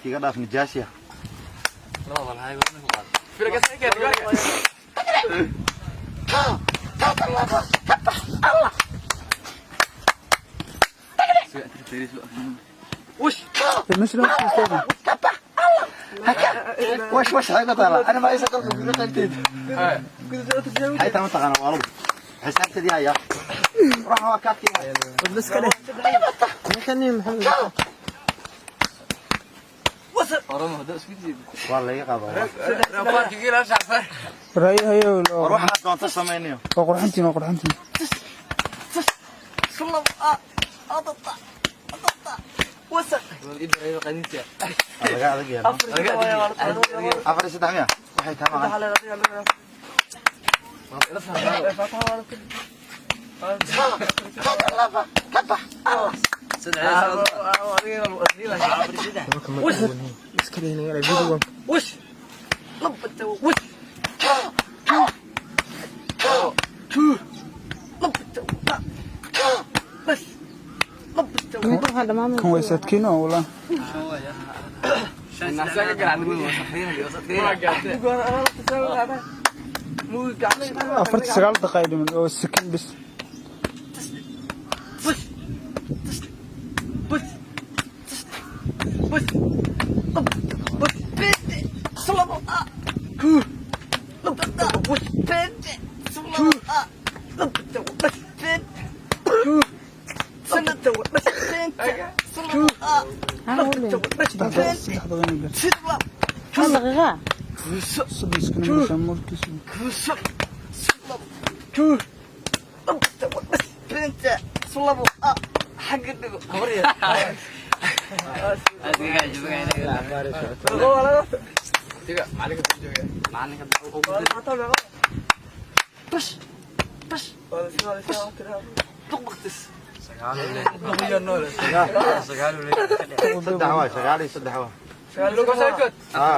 Iga dhaaf nijaasya. Wash wash xayga taala ana ma isa qalka gudaha qaybteed xayta ma taqaana waa lagu xisaabtadii haya ruuxa waa kaadkii haya. Waa laga qaadaa. War waxaad doonta samaynayo. Waa qurxantiin, waa qurxantiin. Waa laga adag yahay afar iyo saddex miya waxay tahay maqan. Kan way sadkiin oo walaa. 49 daqiiqo dhiman oo sakin bis. Saddex daqiiqo Hal daqiiqa. Soddon sakin meesha murkiisu. Saddex waa sagaal iyo saddex waa.